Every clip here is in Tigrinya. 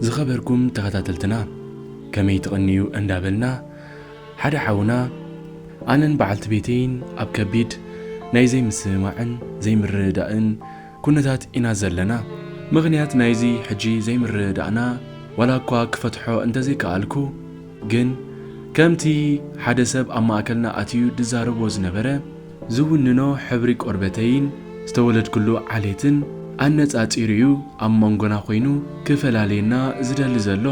ዝኸበርኩም ተኸታተልትና፣ ከመይ ትቕንዩ እንዳበልና፣ ሓደ ሓውና ኣነን በዓልቲ ቤተይን ኣብ ከቢድ ናይ ዘይምስምማዕን ዘይምርድዳእን ኩነታት ኢና ዘለና። ምኽንያት ናይዚ ሕጂ ዘይምርድዳእና ዋላ እኳ ክፈትሖ እንተዘይከኣልኩ፣ ግን ከምቲ ሓደ ሰብ ኣብ ማእከልና ኣትዩ ዝዛረቦ ዝነበረ፣ ዝውንኖ ሕብሪ ቆርበተይን ዝተወለድኩሉ ዓሌትን ኣነጻጺሩ እዩ ኣብ መንጎና ኮይኑ ክፈላልየና ዝደሊ ዘሎ።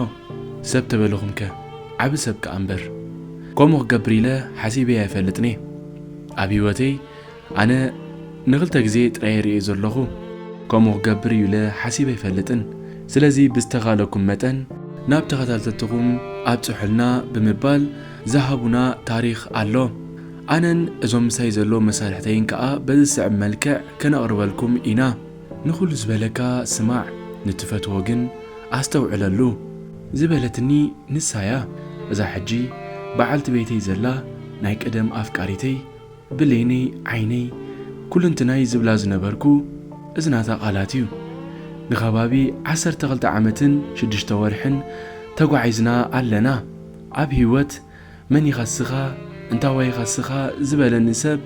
ሰብ ተበልኹምከ? ዓቢ ሰብ ከኣ እምበር። ከምኡ ክገብር ኢለ ሓሲበ ኣይፈልጥን እየ። ኣብ ህይወተይ ኣነ ንኽልተ ግዜ ጥራይ ርእየ ዘለኹ። ከምኡ ክገብር እዩ ኢለ ሓሲበ ኣይፈልጥን። ስለዚ ብዝተኻለኩም መጠን ናብ ተኸታተልትኹም ኣብጽሑልና ብምባል ዝሃቡና ታሪኽ ኣሎ። ኣነን እዞም ምሳይ ዘለዉ መሳርሕተይን ከኣ በዚ ዝስዕብ መልክዕ ከነቕርበልኩም ኢና። ንኹሉ ዝበለካ ስማዕ፣ ንትፈትዎ ግን ኣስተውዕለሉ ዝበለትኒ ንሳያ። እዛ ሕጂ በዓልቲ ቤተይ ዘላ ናይ ቀደም ኣፍቃሪተይ፣ ብሌነይ፣ ዓይነይ፣ ኩልንትናይ ዝብላ ዝነበርኩ እዚ ናታ ቃላት እዩ። ንኸባቢ ዓሰርተ ክልተ ዓመትን ሽዱሽተ ወርሕን ተጓዒዝና ኣለና። ኣብ ህይወት መን ኢኻ እስኻ? እንታዋይ ኢኻ እስኻ? ዝበለኒ ሰብ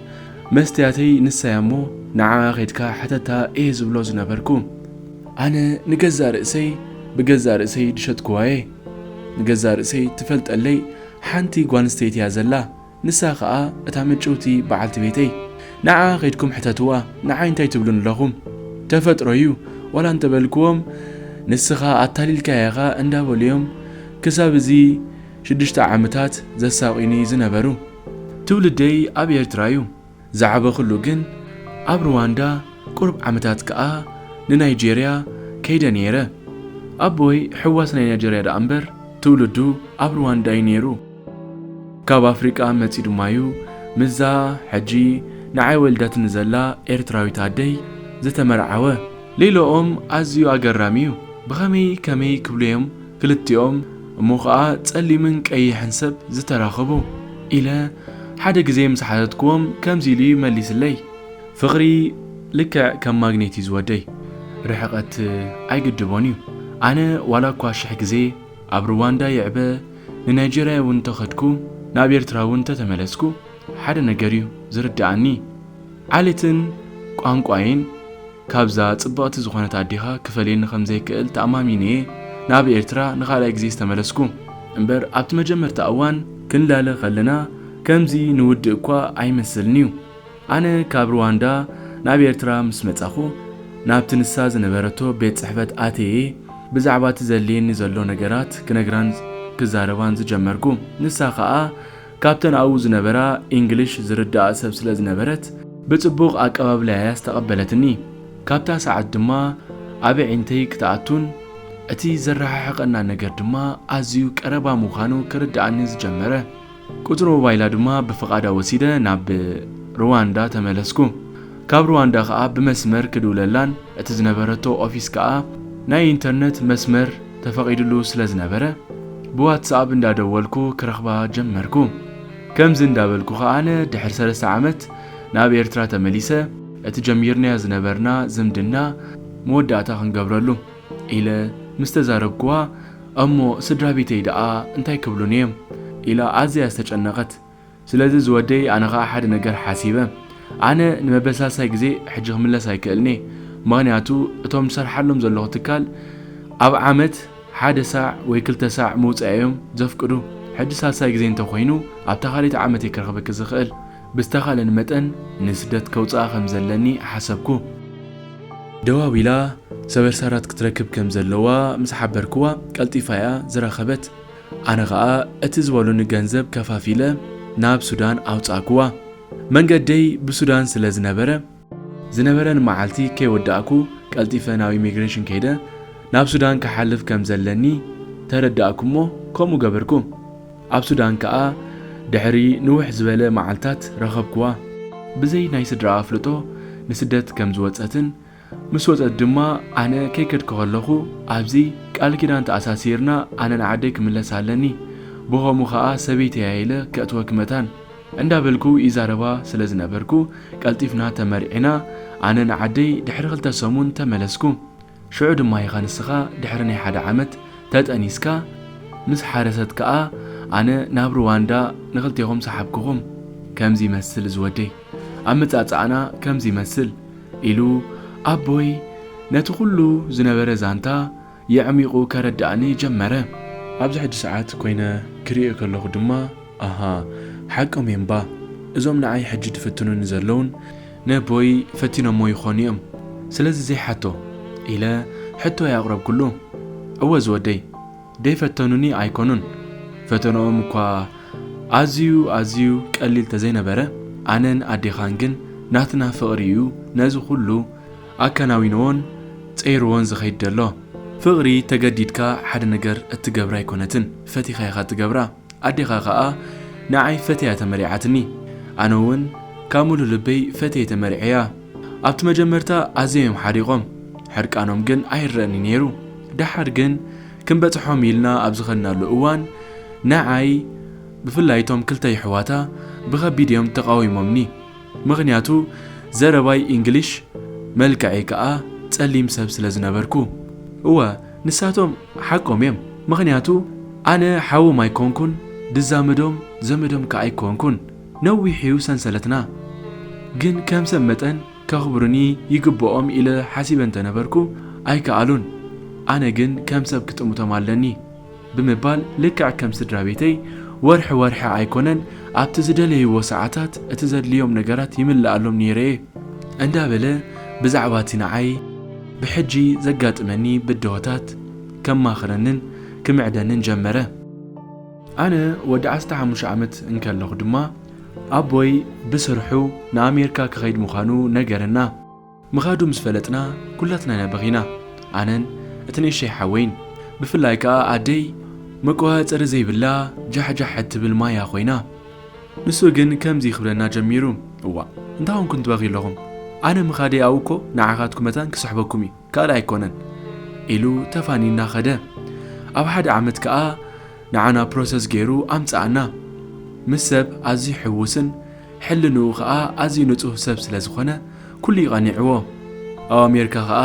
መስትያተይ ንሳያ እሞ ንዓኣ ኸይድካ ሕተታ እየ ዝብሎ ዝነበርኩ። ኣነ ንገዛእ ርእሰይ ብገዛእ ርእሰይ ድሸጥክዋ እየ። ንገዛእ ርእሰይ ትፈልጠለይ ሓንቲ ጓል ኣንስተይቲ እያ ዘላ። ንሳ ኸኣ እታ ምጭውቲ በዓልቲ ቤተይ። ንዓኣ ኸይድኩም ሕተትዋ፣ ንዓይ እንታይ ትብሉኒ ኣለኹም? ተፈጥሮ እዩ፣ ዋላ እንተበልክዎም፣ ንስኻ ኣታሊልካያ ኢኻ እንዳበሉ እዮም ክሳብ እዚ ሽዱሽተ ዓመታት ዘሳቑዩኒ ዝነበሩ። ትውልደይ ኣብ ኤርትራ እዩ። ዝዓበኹሉ ግን ኣብ ሩዋንዳ፣ ቁሩብ ዓመታት ከኣ ንናይጀርያ ከይደ ነይረ። ኣቦይ ሕዋስ ናይ ናይጀርያ ደኣ እምበር፣ ትውልዱ ኣብ ሩዋንዳ እዩ ነይሩ። ካብ ኣፍሪቃ መጺኡ ድማ እዩ ምስዛ ሕጂ ንዓይ ወሊዳትኒ ዘላ ኤርትራዊት ኣደይ ዝተመርዓወ። ሌላኦም ኣዝዩ ኣገራሚ እዩ። ብኸመይ ከመይ ክብሉ እዮም ክልቲኦም እሞ ኸኣ ጸሊምን ቀይሕን ሰብ ዝተራኸቡ? ኢለ ሓደ ግዜ ምስ ሓተትክዎም ከምዚ ኢሉ እዩ መሊስለይ። ፍቕሪ ልክዕ ከም ማግኔት እዩ ዝወደይ። ርሕቐት ኣይግድቦን እዩ። ኣነ ዋላ እኳ ሽሕ ግዜ ኣብ ሩዋንዳ ይዕበ ንናይጀርያ እውን እንተኸድኩ፣ ናብ ኤርትራ እውን እንተተመለስኩ፣ ሓደ ነገር እዩ ዝርድኣኒ። ዓሌትን ቋንቋይን ካብዛ ጽብቕቲ ዝኾነት ኣዴኻ ክፈልየኒ ከም ዘይክእል ተኣማሚነ እየ ናብ ኤርትራ ንኻልኣይ ግዜ ዝተመለስኩ። እምበር ኣብቲ መጀመርታ እዋን ክንላለ ከለና ከምዚ ንውድእ እኳ ኣይመስልን እዩ። ኣነ ካብ ሩዋንዳ ናብ ኤርትራ ምስ መጻኹ፣ ናብቲ ንሳ ዝነበረቶ ቤት ጽሕፈት ኣትየ ብዛዕባ እቲ ዘድልየኒ ዘሎ ነገራት ክነግራን ክዛረባን ዝጀመርኩ። ንሳ ኸኣ ካብተን ኣብኡ ዝነበራ ኢንግሊሽ ዝርድኣ ሰብ ስለ ዝነበረት፣ ብጽቡቕ ኣቀባብላ እያ ዝተቐበለትኒ። ካብታ ሰዓት ድማ ኣብ ኣዒንተይ ክትኣቱን እቲ ዘረሓሕቐና ነገር ድማ ኣዝዩ ቀረባ ምዃኑ ክርድኣኒ ዝጀመረ። ቁጽሪ ሞባይላ ድማ ብፍቓዳ ወሲደ ናብ ሩዋንዳ ተመለስኩ። ካብ ሩዋንዳ ኸኣ ብመስመር ክድውለላን እቲ ዝነበረቶ ኦፊስ ከኣ ናይ ኢንተርነት መስመር ተፈቒድሉ ስለ ዝነበረ፣ ብዋትስኣፕ እንዳደወልኩ ክረኽባ ጀመርኩ። ከምዚ እንዳበልኩ ኸኣ ኣነ ድሕሪ ሰለስተ ዓመት ናብ ኤርትራ ተመሊሰ፣ እቲ ጀሚርናዮ ዝነበርና ዝምድና መወዳእታ ክንገብረሉ ኢለ ምስ ተዛረብክዋ፣ እሞ ስድራ ቤተይ ደኣ እንታይ ክብሉኒ እዮም? ኢላ ኣዝያ ዝተጨነቐት። ስለዚ ዝወደይ፣ ኣነ ኸኣ ሓደ ነገር ሓሲበ። ኣነ ንመበል ሳልሳይ ግዜ ሕጂ ክምለስ ኣይክእልን'የ። ምኽንያቱ እቶም ዝሰርሓሎም ዘለኹ ትካል ኣብ ዓመት ሓደ ሳዕ ወይ ክልተ ሳዕ ምውጻእ እዮም ዘፍቅዱ። ሕጂ ሳልሳይ ግዜ እንተኾይኑ ኣብታ ካልኣይቲ ዓመት እየ ክረኽበኪ ዝኽእል። ብዝተኻእለኒ መጠን ንስደት ከውጽኣ ከም ዘለኒ ሓሰብኩ። ደዋዊላ ሰበርሳራት ክትረክብ ከም ዘለዋ ምስ ሓበርክዋ ቀልጢፋ እያ ዝረኸበት። ኣነ ኸኣ እቲ ዝበሉኒ ገንዘብ ከፋፊለ ናብ ሱዳን ኣውጻእክዋ። መንገደይ ብሱዳን ስለ ዝነበረ፣ ዝነበረኒ መዓልቲ ከይወዳእኩ ቀልጢፈ ናብ ኢሚግሬሽን ከይደ ናብ ሱዳን ክሓልፍ ከም ዘለኒ ተረዳእኩ እሞ ከምኡ ገበርኩ። ኣብ ሱዳን ከኣ ድሕሪ ንውሕ ዝበለ መዓልታት ረኸብክዋ። ብዘይ ናይ ስድራኣ ኣፍልጦ ንስደት ከም ዝወጸትን ምስ ወጸት ድማ ኣነ ከይከድኩ ከለኹ ኣብዚ ቃል ኪዳን ተኣሳሲርና ኣነ ንዓደይ ክምለስ ኣለኒ፣ ብኸምኡ ኸኣ ሰበይተይ እያ ኢለ ከእትወኪ መታን እንዳበልኩ ይዛረባ ስለ ዝነበርኩ ቀልጢፍና ተመርዒና ኣነ ንዓደይ ድሕሪ ክልተ ሰሙን ተመለስኩ። ሽዑ ድማ ኢኻ ንስኻ ድሕሪ ናይ ሓደ ዓመት ተጠኒስካ ምስ ሓረሰት ከኣ ኣነ ናብ ሩዋንዳ ንኽልቴኹም ሰሓብኩኹም። ከምዚ ይመስል ዝወደይ፣ ኣመጻጽኣና ከምዚ ይመስል ኢሉ ኣቦይ ነቲ ኩሉ ዝነበረ ዛንታ የዕሚቑ ከረድኣኒ ጀመረ። ኣብዚ ሕጂ ሰዓት ኮይነ ክርእዮ ከለኹ ድማ፣ ኣሃ፣ ሓቆም እዮምባ፣ እዞም ንዓይ ሕጂ ድፍትኑኒ ዘለውን ነቦይ ፈቲኖሞ ይኾኑ እዮም። ስለዚ ዘይሓቶ ኢለ ሕቶ የኣቕረብኩሉ። እወ ዝወደይ፣ ደይፈተኑኒ ኣይኮኑን። ፈተንኦም እኳ ኣዝዩ ኣዝዩ ቀሊል ተዘይነበረ፣ ኣነን ኣዴኻን ግን ናትና ፍቕሪ እዩ ነዚ ኩሉ ኣከናዊንዎን ጸይርዎን ዝኸይድ ዘሎ። ፍቕሪ ተገዲድካ ሓደ ነገር እትገብራ ኣይኮነትን፣ ፈቲኻ ኢኻ ትገብራ። ኣዴኻ ኸኣ ንዓይ ፈትያ ተመሪዓትኒ። ኣነ እውን ካብ ሙሉ ልበይ ፈትየ ተመሪዐያ። ኣብቲ መጀመርታ ኣዝዮም እዮም ሓሪቖም፣ ሕርቃኖም ግን ኣይረኣኒ ነይሩ። ደሓር ግን ክንበጽሖም ኢልና ኣብ ዝኸድናሉ እዋን ንዓይ ብፍላይ እቶም ክልተ የሕዋታ ብኸቢድ እዮም ተቓዊሞምኒ። ምኽንያቱ ዘረባይ እንግሊሽ፣ መልክዐይ ከኣ ጸሊም ሰብ ስለ ዝነበርኩ። እወ ንሳቶም ሓቆም እዮም። ምኽንያቱ ኣነ ሓዎም ኣይኮንኩን፣ ድዛመዶም ዘመዶም ከኣ ኣይኮንኩን። ነዊሕ እዩ ሰንሰለትና። ግን ከም ሰብ መጠን ከኽብሩኒ ይግብኦም ኢለ ሓሲበ እንተነበርኩ ኣይከኣሉን። ኣነ ግን ከም ሰብ ክጥምቶም ኣለኒ ብምባል ልክዕ ከም ስድራ ቤተይ ወርሒ ወርሒ ኣይኮነን ኣብቲ ዝደለይዎ ሰዓታት እቲ ዘድልዮም ነገራት ይምልኣሎም ነይረ እየ እንዳበለ ብዛዕባ እቲ ንዓይ ብሕጂ ዘጋጥመኒ ብድሆታት ከማኽረንን ክምዕደንን ጀመረ። ኣነ ወዲ ዓሰርተ ሓሙሽተ ዓመት እንከለኹ ድማ ኣቦይ ብስርሑ ንኣሜሪካ ክኸይድ ምዃኑ ነገረና። ምኻዱ ምስ ፈለጥና ኩላትና ኢና በኺና። ኣነን እቲ ንእሽተይ ሓወይን። ብፍላይ ከኣ ኣደይ መቆጻጸሪ ዘይብላ ጃሕጃሕ እትብል ማያ ኮይና። ንሱ ግን ከምዚ ክብለና ጀሚሩ፣ እዋእ፣ እንታይ ኮንኩም ትበኽዩ ኣለኹም? ኣነ ምኻደይ ኣብኡ እኮ ንዓኻትኩም መታን ክስሕበኩም እዩ፣ ካልእ ኣይኮነን ኢሉ ተፋንዩና ኸደ። ኣብ ሓደ ዓመት ከኣ ንዓና ፕሮሰስ ገይሩ ኣምጽኣና። ምስ ሰብ ኣዝዩ ሕዉስን ሕልንኡ ኸኣ ኣዝዩ ንጹህ ሰብ ስለ ዝኾነ ኩሉ እዩ ቀኒዕዎ። ኣብ ኣሜሪካ ኸኣ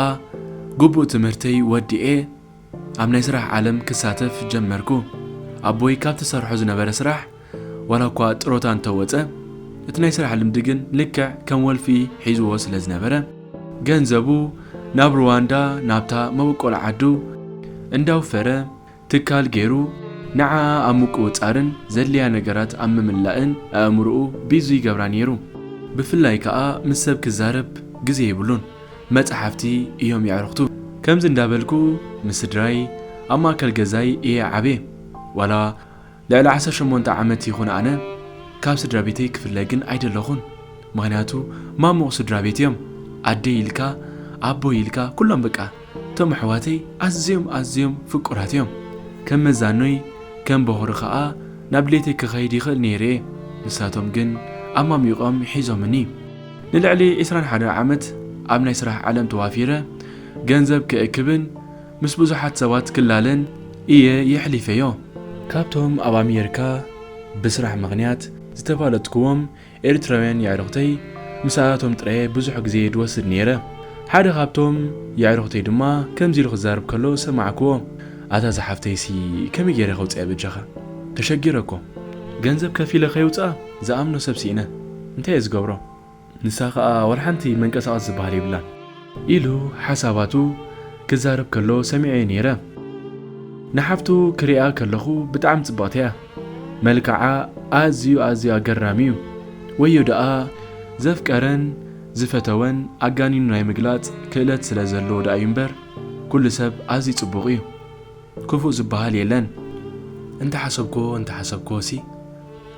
ግቡእ ትምህርተይ ወዲኤ ኣብ ናይ ስራሕ ዓለም ክሳተፍ ጀመርኩ። ኣቦይ ካብ ትሰርሖ ዝነበረ ስራሕ ዋላ እኳ ጥሮታ እንተወጸ፣ እቲ ናይ ስራሕ ልምዲ ግን ልክዕ ከም ወልፊ ሒዝዎ ስለ ዝነበረ፣ ገንዘቡ ናብ ሩዋንዳ ናብታ መበቆል ዓዱ እንዳውፈረ ትካል ገይሩ ንዓኣ ኣብ ምቁጽጻርን ዘድልያ ነገራት ኣብ ምምላእን ኣእምሮኡ ቢዚ ይገብራ ነይሩ። ብፍላይ ከኣ ምስ ሰብ ክዛረብ ግዜ የብሉን። መጻሕፍቲ እዮም የዕሩኽቱ። ከምዚ እንዳበልኩ ምስ ስድራይ ኣብ ማእከል ገዛይ እየ ዓብየ። ዋላ ልዕሊ ዓሰርተ ሸሞንተ ዓመት ይኹን ኣነ ካብ ስድራ ቤተይ ክፍለ ግን ኣይደለኹን። ምኽንያቱ ማሙቕ ስድራ ቤት እዮም። ኣደይ ኢልካ፣ ኣቦይ ኢልካ፣ ኩሎም በቃ እቶም ኣሕዋተይ ኣዝዮም ኣዝዮም ፍቁራት እዮም። ከም መዛኖይ ከም በኹሪ ኸኣ ናብ ድሌተይ ክኸይድ ይኽእል ነይረ እየ። ንሳቶም ግን ኣማሚቖም ሒዞምኒ። ንልዕሊ ዕስራን ሓደን ዓመት ኣብ ናይ ስራሕ ዓለም ተዋፊረ ገንዘብ ክእክብን ምስ ብዙሓት ሰባት ክላለን እየ የሕሊፈዮ። ካብቶም ኣብ ኣሜሪካ ብስራሕ ምኽንያት ዝተፋለጥክዎም ኤርትራውያን የዕሩኽተይ፣ ምስኣቶም ጥራየ ብዙሕ ግዜ ድወስድ ነይረ። ሓደ ካብቶም የዕሩኽተይ ድማ ከምዚ ኢሉ ክዛረብ ከሎ ሰማዕክዎ። ኣታ ዝሓፍተይሲ ከመይ ገይረ ከውፅኣ በጃኻ? ተሸጊረ እኮ። ገንዘብ ከፊለ ከይውፅኣ ዝኣምኖ ሰብ ስኢነ። እንታይ እየ ዝገብሮ? ንሳ ኸኣ ወላ ሓንቲ መንቀሳቐሲ ዝበሃል የብላን። ኢሉ ሓሳባቱ ክዛረብ ከሎ ሰሚዐዮ ነይረ። ንሓፍቱ ክሪኣ ከለኹ ብጣዕሚ ጽብቕቲ እያ። መልክዓ ኣዝዩ ኣዝዩ ኣገራሚ እዩ። ወዮ ደኣ ዘፍቀረን ዝፈተወን ኣጋኒኑ ናይ ምግላጽ ክእለት ስለ ዘለዎ ደኣ እዩ እምበር፣ ኩሉ ሰብ ኣዝዩ ጽቡቕ እዩ። ክፉእ ዝበሃል የለን። እንተሓሰብክዎ እንተሓሰብክዎ ሲ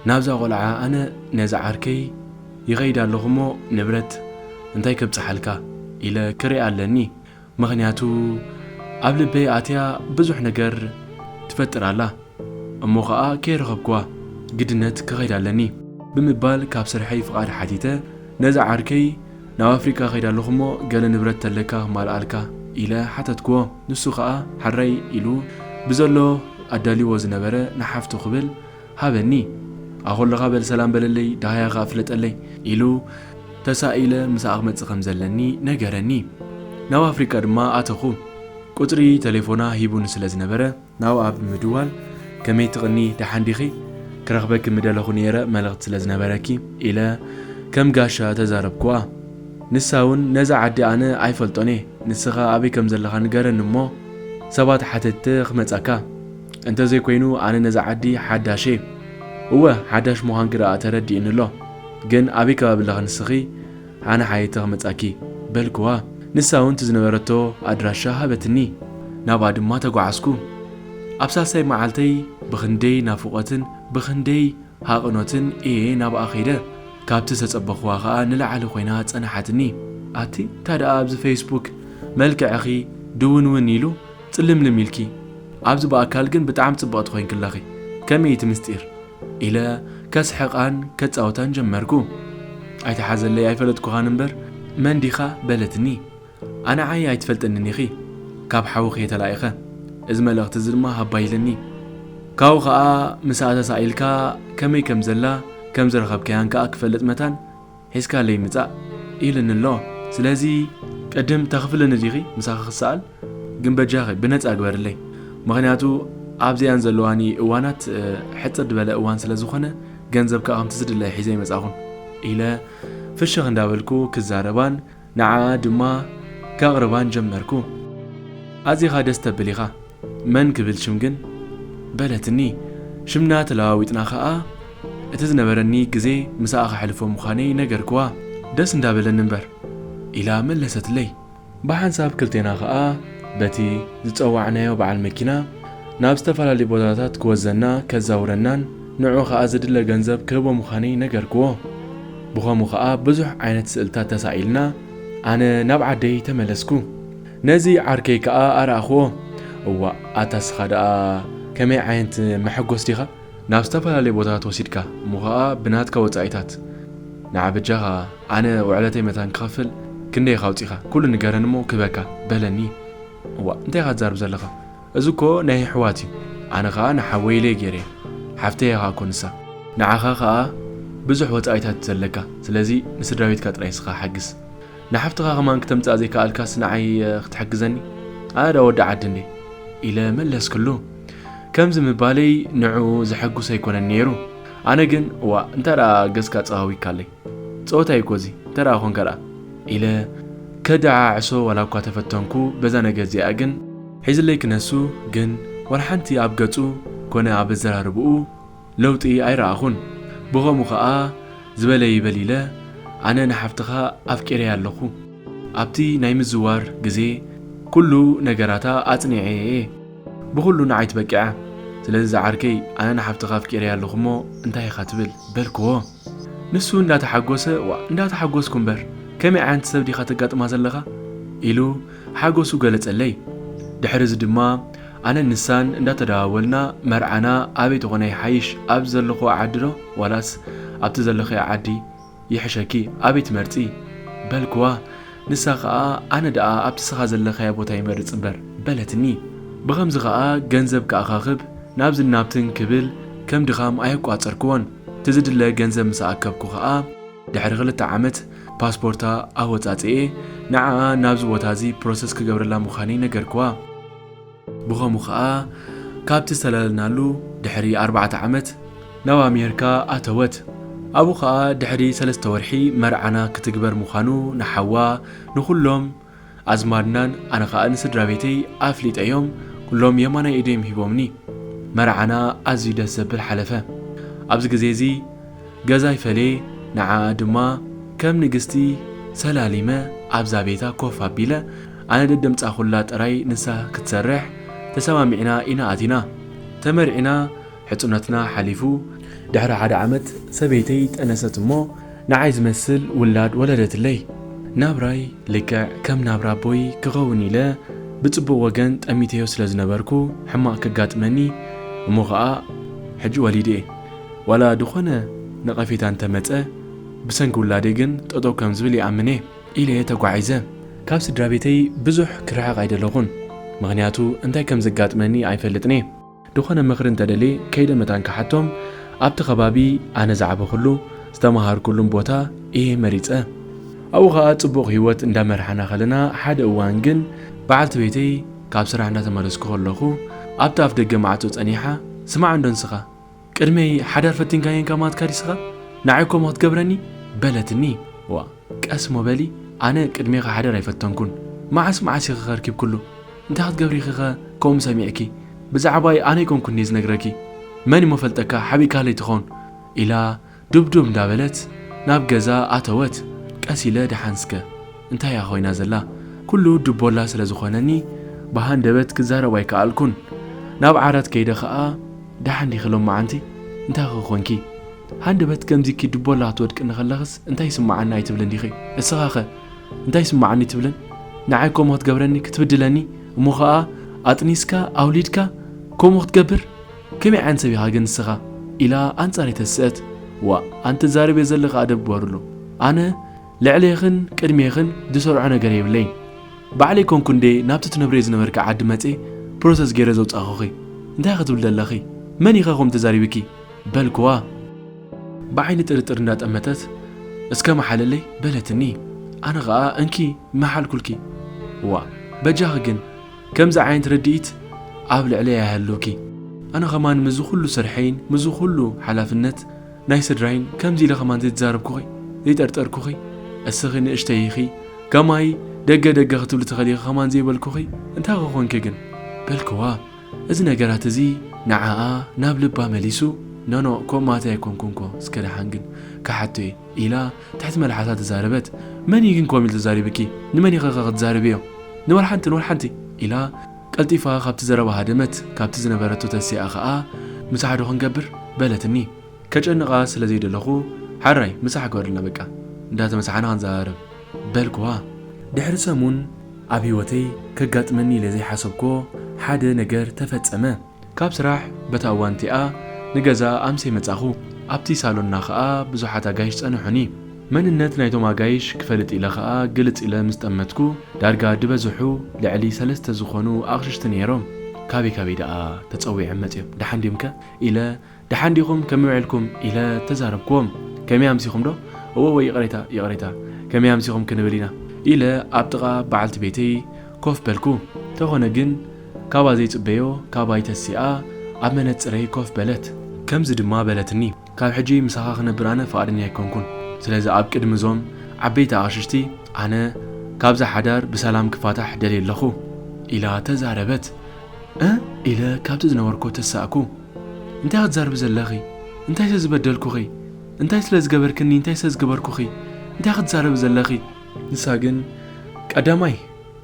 ናብዛ ቆልዓ ኣነ ነዛ ዓርከይ ይኸይድ ኣለኹ እሞ ንብረት እንታይ ከብጽሓልካ ኢለ ክሪኣ ኣለኒ። ምኽንያቱ ኣብ ልበይ ኣትያ ብዙሕ ነገር ትፈጥር ኣላ። እሞ ኸኣ ከይረኸብክዋ ግድነት ክኸይድ ኣለኒ ብምባል ካብ ስርሐይ ፍቓድ ሓቲተ ነዛ ዓርከይ ናብ ኣፍሪቃ ከይድ ኣለኹ እሞ ገለ ንብረት ተለካ ክማልኣልካ ኢለ ሓተትክዎ። ንሱ ኸኣ ሓራይ ኢሉ ብዘሎ ኣዳልይዎ ዝነበረ ንሓፍቱ ክብል ሃበኒ። ኣኾለኻ በል ሰላም በለለይ፣ ደሃያ ኸኣ ፍለጠለይ ኢሉ ተሳኢለ ምሳኣ ክመጽእ ከም ዘለኒ ነገረኒ። ናብ ኣፍሪቃ ድማ ኣተኹ። ቁጽሪ ተሌፎና ሂቡኒ ስለ ዝነበረ፣ ናብኣ ብምድዋል፣ "ከመይ ትቕኒ፣ ደሓን ዲኺ? ክረኽበኪ ምደለኹ ነይረ፣ መልእኽቲ ስለ ዝነበረኪ" ኢለ ከም ጋሻ ተዛረብክዋ። ንሳ እውን፣ "ነዛ ዓዲ ኣነ ኣይፈልጦን እየ፣ ንስኻ ኣበይ ከም ዘለኻ ንገረኒ እሞ፣ ሰባት ሓተትቲ ክመጻካ። እንተዘይኮይኑ፣ ኣነ ነዛ ዓዲ ሓዳሽ እየ።" "እወ፣ ሓዳሽ ምዃንኪ ደኣ ተረዲእኒ ኣሎ። ግን ኣበይ ከባቢ ኣለኺ ንስኺ? ኣነ ሓየተ ክመጻኪ" በልክዋ። ንሳ እውን እቲ ዝነበረቶ ኣድራሻ ሃበትኒ። ናብኣ ድማ ተጓዓዝኩ። ኣብ ሳልሳይ መዓልተይ ብኽንደይ ናፍቖትን ብኽንደይ ሃቕኖትን እየ ናብኣ ከይደ። ካብቲ ዝተጸበኽዋ ኸኣ ንላዕሊ ኮይና ጸናሓትኒ። "ኣቲ፣ እንታይ ደኣ ኣብዚ ፌስቡክ መልክዕኺ ድውንውን ኢሉ ጽልምልም ኢልኪ፣ ኣብዚ ብኣካል ግን ብጣዕሚ ጽብቕቲ ኮይንኪ ኣለኺ። ከመይ እቲ ምስጢር?" ኢለ ከስሕቓን ከጻውታን ጀመርኩ። "ኣይትሓዘለይ፣ ኣይፈለጥኩኻን እምበር፣ መን ዲኻ?" በለትኒ። "ኣንዓይ ኣይትፈልጥንን ኢኺ፣ ካብ ሓውኺ እየ ተላኢኸ። እዚ መልእኽቲ እዚ ድማ ሃባ" ኢለኒ። ካብኡ ኸኣ ምስኣ ተሳኢልካ ከመይ ከም ዘላ ከም ዝረኸብካያን ከኣ ክፈልጥ መታን ሒዝካለይ ምጻእ ኢልኒ ኣሎ። ስለዚ ቅድም ተኽፍልኒ ዲኺ ምሳኺ ክሰኣል? ግን በጃኺ ብነጻ ግበርለይ። ምኽንያቱ ኣብዚኣን ዘለዋኒ እዋናት፣ እ፣ ሕጽር ዝበለ እዋን ስለ ዝኾነ፣ ገንዘብ ከኣ ከምቲ ዝድለ ሒዘ ኣይመጻኹን" ኢለ ፍሽኽ እንዳበልኩ ክዛረባን ንዓኣ ድማ ከቕርባን ጀመርኩ። "ኣዚኻ ደስ ተብል ኢኻ። መን ክብል ሽም ግን?" በለትኒ። ሽምና ተለዋዊጥና ኸኣ እቲ ዝነበረኒ ግዜ ምስኣ ከሕልፎ ምዃነይ ነገርክዋ። "ደስ እንዳበለኒ እምበር" ኢላ መለሰትለይ። ብሓንሳብ ክልቴና ኸኣ በቲ ዝጸዋዕናዮ በዓል መኪና ናብ ዝተፈላለዩ ቦታታት ክወዘና ከዛውረናን ንዑ ኸኣ ዝድለ ገንዘብ ክህቦ ምዃነይ ነገርክዎ። ብኸምኡ ኸኣ ብዙሕ ዓይነት ስእልታት ተሳኢልና ኣነ ናብ ዓደይ ተመለስኩ። ነዚ ዓርከይ ከኣ ኣርኣኽዎ። "እዋእ፣ ኣታ እስኻ ደኣ ከመይ ዓይነት መሐጎስ ዲኻ ናብ ዝተፈላለየ ቦታታት ወሲድካ፣ እሞ ኸኣ ብናትካ ወጻኢታት? ንዓ በጃኻ፣ ኣነ ውዕለተይ መታን ክኸፍል ክንደይ ኢኻ ኣውጺኻ? ኩሉ ንገረኒ እሞ ክህበካ" በለኒ። "እዋእ፣ እንታይ ኢኻ ትዛረብ ዘለኻ? እዚ እኮ ናይ ኣሕዋት እዩ። ኣነ ኸኣ ንሓወይ ኢለ ገይረዮ። ሓፍተይ እያ ኸኣ እኮ ንሳ። ንዓኻ ኸኣ ብዙሕ ወጻኢታት እዩ ዘለካ። ስለዚ ንስድራ ቤትካ ጥራይ እስኻ ሓግዝ። ንሓፍትኻ ከማን ክተምጽኣ ዘይከኣልካስ ንዓይ፣ እ፣ ክትሕግዘኒ? ኣነ ደኣ ወዲ ዓዲ እንዴ?" ኢለ መለስክሉ። ከምዚ ምባለይ ንዕኡ ዘሐጉስ ኣይኮነን ነይሩ። ኣነ ግን፣ "እዋእ፣ እንተ ደኣ ገዝካ ጸዋዊካለይ። ጸወታ እዩ እኮ እዚ፣ እንተ ደኣ ኾንካ ደኣ" ኢለ ከደዓዕሶ ዋላ እኳ ተፈተንኩ፣ በዛ ነገር እዚኣ ግን ሒዝለይ ክነሱ፣ ግን ዋላ ሓንቲ ኣብ ገጹ ኮነ ኣብ ኣዘራርብኡ ለውጢ ኣይረኣኹን። ብኸምኡ ኸኣ ዝበለ ይበል ኢለ፣ ኣነ ንሓፍትኻ ኣፍቂረያ ኣለኹ። ኣብቲ ናይ ምዝዋር ግዜ ኩሉ ነገራታ ኣጽኒዐ እየ። ብኹሉ ንዓይ ትበቅዕ እያ። ስለዚ ዝዓርከይ፣ ኣነ ንሓፍትኻ ኣፍቂረያ ኣለኹ እሞ እንታይ ኢኻ ትብል? በልክዎ። ንሱ እንዳተሓጎሰ፣ "ዋ፣ እንዳተሓጎስኩ እምበር፣ ከመይ ዓይነት ሰብ ዲኻ ተጋጥማ ዘለኻ?" ኢሉ ሓጎሱ ገለጸለይ። ድሕሪ እዚ ድማ ኣነን ንሳን እንዳተደዋወልና መርዓና ኣበይ ተኾነ ይሓይሽ፣ ኣብዚ ዘለኹ ዓዲ ዶ ዋላስ ኣብቲ ዘለኽዮ ዓዲ ይሕሸኪ፣ ኣበይ ትመርጺ? በልክዋ። ንሳ ኸኣ ኣነ ደኣ ኣብቲ ስኻ ዘለኻዮ ቦታ ይመርጽ እምበር በለትኒ። ብኸምዚ ኸኣ ገንዘብ ክኣኻኽብ ናብዝን ናብትን ክብል ከም ድኻም ኣየቋጸርክዎን። እቲ ዝድለ ገንዘብ ምስ ኣከብኩ ኸኣ ድሕሪ ክልተ ዓመት ፓስፖርታ ኣወጻጽኤ ንዓኣ ናብዚ ቦታ እዚ ፕሮሰስ ክገብረላ ምዃነይ ነገርክዋ። ብኸምኡ ኸኣ ካብቲ ዝተላለናሉ ድሕሪ ኣርባዕተ ዓመት ናብ ኣሜሪካ ኣተወት። ኣብኡ ኸኣ ድሕሪ ሰለስተ ወርሒ መርዓና ክትግበር ምዃኑ ንሓዋ፣ ንኹሎም ኣዝማድናን ኣነ ኸኣ ንስድራ ቤተይ ኣፍሊጠዮም፣ ኩሎም የማናይ ኢደዮም ሂቦምኒ። መርዓና ኣዝዩ ደስ ዘብል ሓለፈ። ኣብዚ ግዜ እዚ ገዛይ ፈልየ፣ ንዓኣ ድማ ከም ንግስቲ ሰላሊመ ኣብዛ ቤታ ኮፍ ኣቢለ፣ ኣነ ደደምጻኹላ ጥራይ ንሳ ክትሰርሕ ተሰማሚዕና ኢና ኣቲና። ተመርዒና፣ ሕጽኖትና ሓሊፉ፣ ድሕሪ ሓደ ዓመት ሰበይተይ ጠነሰት እሞ ንዓይ ዝመስል ውላድ ወለደትለይ። ናብራይ ልክዕ ከም ናብራ ኣቦይ ክኸውን ኢለ ብጽቡቕ ወገን ጠሚተዮ ስለ ዝነበርኩ፣ ሕማቕ ከጋጥመኒ እሞ ኸኣ ሕጂ ወሊደ እየ። ዋላ ዝኾነ ነቐፌታ እንተመጸ፣ ብሰንኪ ውላደይ ግን ጠጠው ከም ዝብል ይኣምን እየ ኢለ እየ ተጓዒዘ። ካብ ስድራ ቤተይ ብዙሕ ክርሕቕ ኣይደለኹን፣ ምኽንያቱ እንታይ ከም ዘጋጥመኒ ኣይፈልጥን እየ። ዝኾነ ምኽሪ እንተደልየ ከይደ መታን ክሓቶም ኣብቲ ከባቢ ኣነ ዝዓበኹሉ ዝተመሃርኩሉን ቦታ እየ መሪጸ። ኣብኡ ኸኣ ጽቡቕ ህይወት እንዳመርሓና ከለና ሓደ እዋን ግን በዓልቲ ቤተይ ካብ ስራሕ እንዳተመለስኩ ከለኹ ኣብቲ ኣፍ ደገ ማዕጾ ጸኒሓ፣ "ስማዕ እንዶ ንስኻ፣ ቅድመይ ሓዳር ፈቲንካየን ከማትካ ዲስኻ? ንዓይ ከምኡ ክትገብረኒ?" በለትኒ። "ዋ፣ ቀስ እሞ በሊ፣ ኣነ ቅድሜኻ ሓዳር ኣይፈተንኩን። መዓስ መዓስ ኢኺ ከ ርኪብክሉ? እንታይ ክትገብሪ ኢኺ ከ ከምኡ ሰሚዕኪ? ብዛዕባይ ኣነ ኣይኮንኩን እየ ዝነግረኪ። መን እሞ ፈልጠካ ሓቢእካለይ ትኸውን?" ኢላ ዱብዱብ እንዳበለት ናብ ገዛ ኣተወት። ቀስ ኢለ፣ "ደሓን እስከ እንታይ እያ ኮይና ዘላ?" ኩሉ ድቦላ ስለ ዝኾነኒ ብሃንደበት ክዛረብ ኣይከኣልኩን። ናብ ዓራት ከይደ ኸኣ፣ "ደሓን ዲኺ ሎማዓንቲ? እንታይ ኸ ኮንኪ? ሃንደበት ከምዚኪ ድቦላ ክትወድቅኒ ከለኽስ እንታይ ይስምዓኒ ኣይትብልን ዲኺ? እስኻ ኸ እንታይ ይስምዓኒ ትብልን? ንዓይ ከምኡ ክትገብረኒ ክትብድለኒ እሞ ኸኣ ኣጥኒስካ ኣውሊድካ ከምኡ ክትገብር?" ከመይ ዓይነት ሰብ ኢኻ ግን ንስኻ? ኢላ ኣንጻረይ ተስእት። ዋእ፣ ኣንቲ ትዛረብዮ ዘለኺ ኣደብ ግበርሉ። ኣነ ልዕሌኽን ቅድሜኽን ዝሰርዖ ነገር የብለይን። ባዕለይ ኮንኩ እንዴ ናብቲ ትነብርዮ ዝነበርኪ ዓዲ መጽየ ፕሮሰስ ገይረ ዘውጻእኹኺ። እንታይ ኢኺ ትብሊ ዘለኺ? መን ኢኻ ከምኡ ተዛሪብኪ? በልክዋ። ብዓይኒ ጥርጥር እንዳጠመተት፣ "እስከ መሓለለይ" በለትኒ። ኣነ ኸኣ፣ "እንኪ፣ መሓልኩልኪ። ዋ፣ በጃኺ ግን ከምዚ ዓይነት ርድኢት ኣብ ልዕለይ ኣይሃልውኪ። ኣነ ኸማን ምስዚ ኹሉ ስርሐይን ምስዚ ኹሉ ሓላፍነት ናይ ስድራይን ከምዚ ኢለ ኸማን ዘይተዛረብኩኺ፣ ዘይጠርጠርኩኺ፣ እስኺ ንእሽተይ ኢኺ፣ ከማይ ደገ ደገ ክትብሊ ትኽእሊ ኢኺ ኸማን ዘይበልኩኺ፣ እንታይ ኸ ኾንኪ ግን?" በልክዋ። እዚ ነገራት እዚ ንዓኣ ናብ ልባ መሊሱ፣ "ኖኖ፣ ከምኡ ማለተይ ኣይኮንኩን እኮ፣ እስከ ደሓን ግን ክሓቶ እየ" ኢላ ትሕቲ መልሓሳ ተዛረበት። "መን እዩ ግን ከምኡ ኢሉ ተዛሪብኪ? ንመን ኢኺ ኸ ክትዛረብዮ? ንበል ሓንቲ፣ ንበል ሓንቲ" ኢላ ቀልጢፋ ካብቲ ዘረባ ሃደመት። ካብቲ ዝነበረቶ ተሲኣ ኸኣ፣ "ምሳሕ ዶ ክንገብር?" በለትኒ። ከጨንቓ ስለ ዘይደለኹ፣ "ሓራይ፣ ምሳሕ ግበርልና በቃ፣ እንዳተመሳሕና ክንዘራረብ" በልክዋ። ድሕሪ ሰሙን ኣብ ህይወተይ ከጋጥመኒ ኢለ ዘይሓሰብክዎ ሓደ ነገር ተፈጸመ። ካብ ስራሕ በታ እዋን እቲኣ ንገዛ ኣምስየ መጻኹ። ኣብቲ ሳሎንና ኸኣ ብዙሓት ኣጋይሽ ጸንሑኒ። መንነት ናይቶም ኣጋይሽ ክፈልጥ ኢለ ኸኣ ግልጽ ኢለ ምስ ጠመትኩ፣ ዳርጋ ድበዝሑ ልዕሊ ሰለስተ ዝኾኑ ኣቕሽሽቲ ነይሮም። "ካበይ ካበይ ደኣ ተጸዊዖም መጺኦም? ደሓን ድዮም ከ?" ኢለ፣ "ደሓን ዲኹም? ከመይ ውዒልኩም?" ኢለ ተዛረብክዎም። "ከመይ ኣምሲኹም ዶ?" "እወ፣ እወ፣ ይቕሬታ፣ ይቕሬታ፣ ከመይ ኣምሲኹም ክንብል ኢና" ኢለ ኣብ ጥቓ በዓልቲ ቤተይ ኮፍ በልኩ። እንተኾነ ግን፣ ካባ ዘይጽበዮ፣ ካባይ ተሲኣ ኣብ መነጽረይ ኮፍ በለት። ከምዚ ድማ በለትኒ፣ "ካብ ሕጂ ምሳኻ ክነብር ኣነ ፍቓደኛ ኣይኮንኩን። ስለዚ ኣብ ቅድሚ እዞም ዓበይቲ ኣቕሽሽቲ ኣነ ካብዛ ሓዳር ብሰላም ክፋታሕ ደልየ ኣለኹ" ኢላ ተዛረበት። "እ?" ኢለ ካብቲ ዝነበርኩ ተሳእኩ። "እንታይ ክትዛረቢ ዘለኺ? እንታይ ስለ ዝበደልኩኺ? እንታይ ስለ ዝገበርክኒ? እንታይ ስለ ዝገበርኩኺ? እንታይ ክትዛረቢ ዘለኺ?" ንሳ ግን፣ "ቀዳማይ፣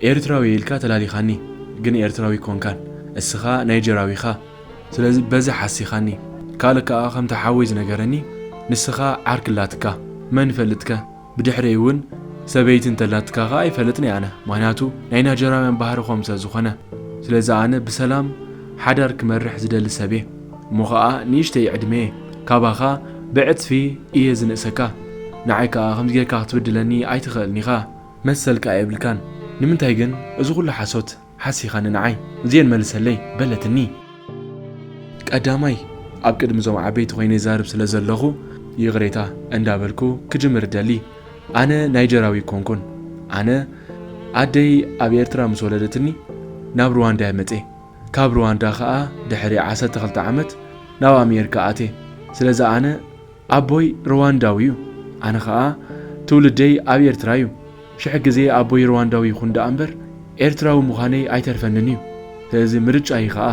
ኤርትራዊ ኢልካ ተላሊኻኒ፣ ግን ኤርትራዊ ኮንካን፣ እስኻ ናይጀራዊ ኢኻ። ስለዚ በዚ ሓሲኻኒ። ካልእ ከኣ ከምቲ ሓወይ ዝነገረኒ፣ ንስኻ ዓርኪ ኣላትካ፣ መን ይፈልጥከ? ብድሕረይ እውን ሰበይቲ እንተላትካ ከኣ ኣይፈልጥን እየ ኣነ፣ ምኽንያቱ ናይ ናይጀራውያን ባህሪ ከምኡ ስለ ዝኾነ። ስለዚ ኣነ ብሰላም ሓዳር ክመርሕ ዝደሊ ሰብ እየ። እሞ ኸኣ ንእሽተይ ዕድመ እየ፣ ካባኻ ብዕጽፊ እየ ዝንእሰካ። ንዓይ ከኣ ከምዚ ጌርካ ክትብድለኒ ኣይትኽእልን ኢኻ፣ መሰል ከኣ የብልካን። ንምንታይ ግን እዚ ኹሉ ሓሶት ሓሲኻኒ ንዓይ? እዚኤን መልሰለይ" በለትኒ። ቀዳማይ፣ ኣብ ቅድሚ እዞም ዓበይቲ ኮይነ ይዛረብ ስለ ዘለኹ ይቕሬታ እንዳበልኩ ክጅምር እደሊ። ኣነ ናይጀራዊ ኣይኮንኩን። ኣነ ኣደይ ኣብ ኤርትራ ምስ ወለደትኒ ናብ ሩዋንዳ እየ መጽየ። ካብ ሩዋንዳ ኸኣ ድሕሪ ዓሰርተ ክልተ ዓመት ናብ ኣሜሪካ ኣትየ። ስለዚ ኣነ ኣቦይ ሩዋንዳዊ እዩ። ኣነ ኸኣ ትውልደይ ኣብ ኤርትራ እዩ። ሽሕ ግዜ ኣቦይ ሩዋንዳዊ ይኹን ደኣ እምበር ኤርትራዊ ምዃነይ ኣይተርፈንን እዩ። ስለዚ ምርጫይ ኸኣ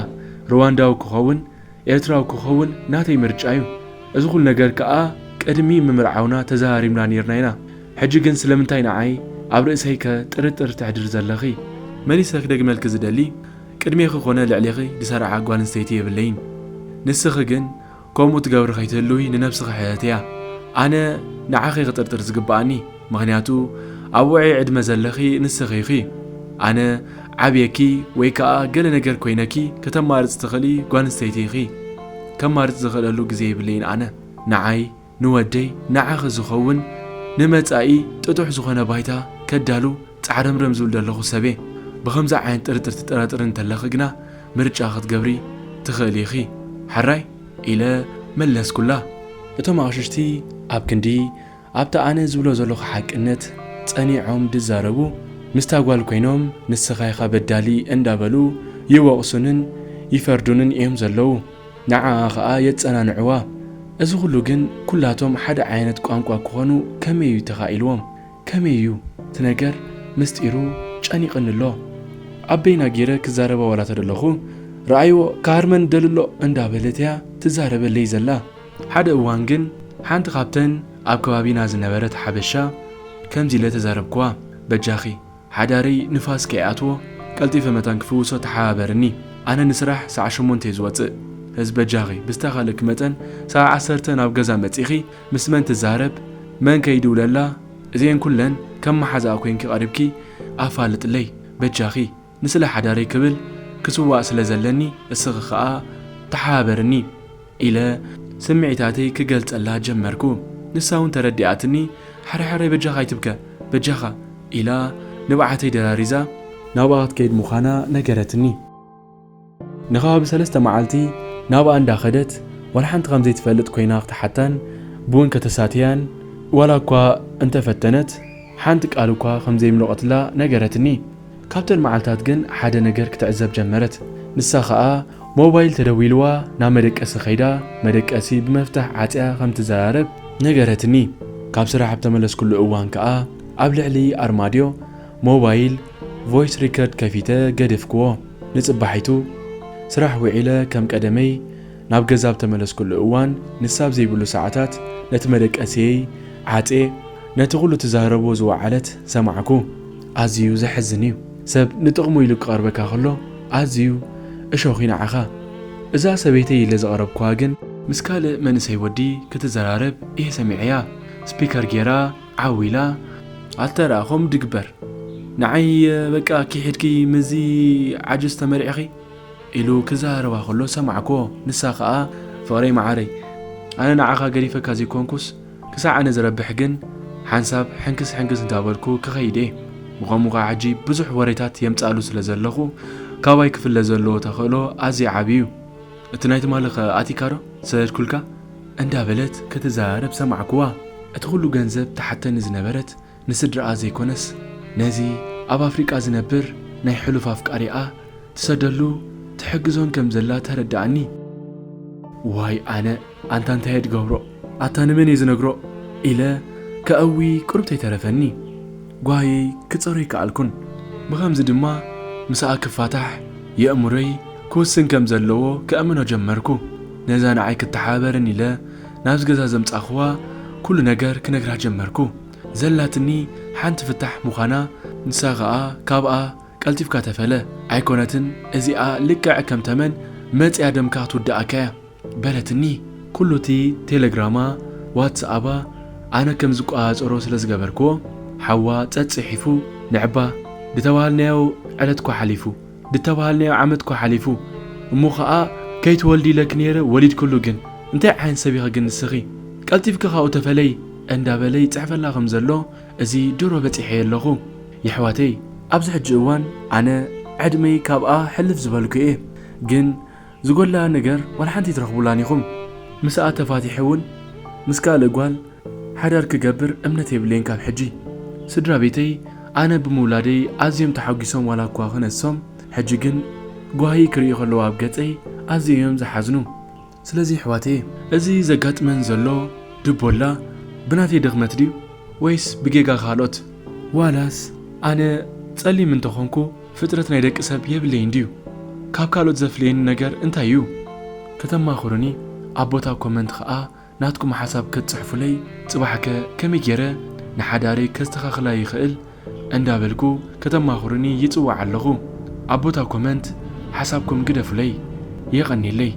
ሩዋንዳዊ ክኸውን ኤርትራዊ ክኸውን ናተይ ምርጫ እዩ። እዚ ኩሉ ነገር ከኣ ቅድሚ ምምርዓውና ተዘራሪብና ኔርና ኢና። ሕጂ ግን ስለምንታይ ንዓይ ኣብ ርእሰይከ ጥርጥር ተሕድሪ ዘለኺ? መሊሰ ክደግመልኪ ዝደሊ፣ ቅድሜኺ ኮነ ልዕሌኺ ዝሰርዓ ጓል ኣንስተይቲ የብለይን። ንስኺ ግን ከምኡ ትገብሪ ከይትህልዊ ንነብስኺ ሕተትያ። ኣነ ንዓኺ ክጥርጥር ዝግብኣኒ፣ ምኽንያቱ ኣብ ውዑይ ዕድመ ዘለኺ ንስኺ ኢኺ። ኣነ ዓብየኪ ወይ ከኣ ገለ ነገር ኮይነኪ ከተማርጺ ትኽእሊ ጓል ኣንስተይቲ ኢኺ። ከማርጽ ዝኽእለሉ ግዜ የብለይን ኣነ። ንዓይ፣ ንወደይ፣ ንዓኺ ዝኸውን ንመጻኢ ጥጡሕ ዝኾነ ባይታ ከዳሉ ጻዕረምረም ዝብል ዘለኹ ሰብ እየ። ብኸምዚ ዓይነት ጥርጥር ትጠራጠሪ እንተለኺ ግና ምርጫ ክትገብሪ ትኽእሊ ኢኺ። ሕራይ? ኢለ መለስኩላ። እቶም ኣቕሽሽቲ ኣብ ክንዲ ኣብቲ ኣነ ዝብሎ ዘለኹ ሓቅነት ጸኒዖም ድዛረቡ፣ ምስታ ጓል ኮይኖም ንስኻ ኢኻ በዳሊ እንዳበሉ ይወቕሱንን ይፈርዱንን እዮም ዘለዉ። ንዓኣ ኸኣ የጸናንዕዋ። እዚ ኩሉ ግን ኩላቶም ሓደ ዓይነት ቋንቋ ክኾኑ ከመይ እዩ ተኻኢልዎም? ከመይ እዩ እቲ ነገር ምስጢሩ ጨኒቕኒ ኣሎ። ኣበይና ገይረ ክዛረባ ዋላ ተደለኹ፣ ረኣይዎ ክሃርመን ደልሎ እንዳበለት እያ ትዛረበለይ ዘላ። ሓደ እዋን ግን ሓንቲ ካብተን ኣብ ከባቢና ዝነበረት ሓበሻ ከምዚ ኢለ ተዛረብክዋ፣ በጃኺ ሓዳረይ ንፋስ ከይኣትዎ ቀልጢፈ መታን ክፍውሶ ተሓባበርኒ። ኣነ ንስራሕ ሰዓ ሸሞንተ እየ ዝወፅእ። እዚ በጃኺ ብዝተኻለኪ መጠን ሰዓ ዓሰርተ ናብ ገዛ መፂኺ ምስ መን ትዛረብ፣ መን ከይድውለላ፣ እዚኤን ኩለን ከም መሓዛኣ ኮይንኪ ቀሪብኪ ኣፋልጥለይ በጃኺ። ንስለ ሓዳረይ ክብል ክስዋእ ስለ ዘለኒ እስኺ ኸኣ ተሓባበርኒ ኢለ ስምዒታተይ ክገልጸላ ጀመርኩ። ንሳ እውን ተረዲኣትኒ፣ ሓራይ ሓራይ በጃኻ ኣይትብከ፣ በጃኻ ኢላ ንብዓተይ ደራሪዛ ናብኣ ክትከይድ ምዃና ነገረትኒ። ንኸባቢ ሰለስተ መዓልቲ ናብኣ እንዳኸደት ዋላ ሓንቲ ከም ዘይትፈልጥ ኮይና ክትሓታን ብውን ከተሳትያን ዋላ እኳ እንተፈተነት ሓንቲ ቃል እኳ ከም ዘይምለቐትላ ነገረትኒ። ካብተን መዓልታት ግን ሓደ ነገር ክትዕዘብ ጀመረት። ንሳ ኸኣ ሞባይል ተደዊልዋ ናብ መደቀሲ ከይዳ መደቀሲ ብመፍታሕ ዓጽያ ከም ትዘራረብ ነገረትኒ። ካብ ስራሕ ኣብ ተመለስኩሉ እዋን ከኣ ኣብ ልዕሊ ኣርማድዮ ሞባይል ቮይስ ሪከርድ ከፊተ ገደፍክዎ። ንጽባሒቱ ስራሕ ውዒለ ከም ቀደመይ ናብ ገዛ ኣብ ተመለስኩሉ እዋን ንሳ ኣብ ዘይብሉ ሰዓታት ነቲ መደቀስየይ ዓጽየ ነቲ ኩሉ ትዛረቦ ዝወዓለት ሰማዕኩ። ኣዝዩ ዘሕዝን እዩ። ሰብ ንጥቕሙ ኢሉ ክቐርበካ ከሎ ኣዝዩ እሾኽ እዩ ንዓኻ። እዛ ሰበይተይ ኢለ ዘቐረብኩዋ ግን ምስ ካልእ መንእሰይ ወዲ ክትዘራረብ እየ ሰሚዐያ። ስፒከር ጌራ ዓው ኢላ ኣተራእኹም ድግበር። ንዓይ በቃ ኪሒድኪ ምዚ ዓጁዝ ተመሪዕኺ ኢሉ ክዛረባ ከሎ ሰማዕኮ። ንሳ ኸኣ ፍቕረይ መዓረይ፣ ኣነ ንዓኻ ገዲፈካ ዘይኮንኩስ ክሳዕ ኣነ ዝረብሕ ግን ሓንሳብ ሕንክስ ሕንክስ እንዳበልኩ ክኸይድ እየ። ብኸምኡ ኸኣ ሕጂ ብዙሕ ወሬታት የምጻሉ ስለ ዘለኹ ካባይ ክፍለ ዘለዎ ተኽእሎ ኣዝዩ ዓቢ እዩ። እቲ ናይ ትማሊ ኸ ኣቲካ ዶ ዝሰደድኩልካ? እንዳበለት ክትዛረብ ሰማዕኩዋ። እቲ ኩሉ ገንዘብ ትሓተኒ ዝነበረት ንስድራኣ ዘይኮነስ ነዚ ኣብ ኣፍሪቃ ዝነብር ናይ ሕሉፍ ኣፍቃሪኣ ትሰደሉ ትሕግዞን ከም ዘላ ተረዳኣኒ። ዋይ ኣነ ኣንታ እንታይ እየ ድገብሮ? ኣታ ንመን እየ ዝነግሮ? ኢለ ከእዊ ቅሩብ ተይተረፈኒ። ጓህየይ ክጸሮ ኣይከኣልኩን። ብኸምዚ ድማ ምስኣ ክፋታሕ የእምሮይ ክውስን ከም ዘለዎ ከእምኖ ጀመርኩ። ነዛ ንዓይ ክተሓባበርን ኢለ ናብዚ ገዛ ዘምጻኽዋ ኩሉ ነገር ክነግራ ጀመርኩ። ዘላትኒ ሓንቲ ፍታሕ ምዃና ንሳ ኸኣ ካብኣ ቀልጢፍካ ተፈለ። ኣይኮነትን እዚኣ ልክዕ ከም ተመን መጽያ ደምካ ክትውድኣካ እያ በለትኒ። ኩሉ እቲ ቴሌግራማ፣ ዋትስኣባ ኣነ ከም ዝቆጻጸሮ ስለ ዝገበርክዎ ሓዋ ጸጽሒፉ ንዕባ ድተባሃልናዮ ዕለት እኳ ሓሊፉ፣ ድተባሃልናዮ ዓመት እኳ ሓሊፉ እሞ ኸኣ ከይትወልዲ ኢለኪ ነይረ ወሊድክሉ ግን እንታይ ዓይነት ሰብ ኢኺ ግን ንስኺ ቀልጢፍኪ ካብኡ ተፈለዪ እንዳበለ ይጽሕፈላ ከም ዘሎ እዚ ድሮ በጺሐዮ ኣለኹ የሕዋተይ። ኣብዚ ሕጂ እዋን ኣነ ዕድመይ ካብኣ ሕልፍ ዝበልኩ እየ ግን ዝጎድላ ነገር ዋላ ሓንቲ ኣይትረኽቡላን ኢኹም። ምስኣ ተፋቲሐ እውን ምስ ካልእ ጓል ሓዳር ክገብር እምነት የብለይን ካብ ሕጂ። ስድራ ቤተይ ኣነ ብምውላደይ ኣዝዮም ተሓጒሶም ዋላ እኳ ክነሶም ሕጂ ግን ጓሂ ክርእዩ ከለዉ ኣብ ገጸይ ኣዝዮም እዮም ዝሓዝኑ። ስለዚ ኣሕዋተየ እዚ ዘጋጥመን ዘሎ ድቦላ ብናተይ ድኽመት ድዩ ወይስ ብጌጋ ካልኦት? ዋላስ ኣነ ጸሊም እንተኾንኩ ፍጥረት ናይ ደቂ ሰብ የብለይን ድዩ? ካብ ካልኦት ዘፍልየኒ ነገር እንታይ እዩ? ከተማኽሩኒ ኣብ ቦታ ኮመንት ኸኣ ናትኩም ሓሳብ ክትጽሕፉለይ ጽባሕከ ከመይ ገይረ ንሓዳረይ ከስተኻኽላ ይኽእል እንዳበልኩ ከተማኽሩኒ ይጽውዕ ኣለኹ። ኣብ ቦታ ኮመንት ሓሳብኩም ግደፉለይ። የቐንየለይ።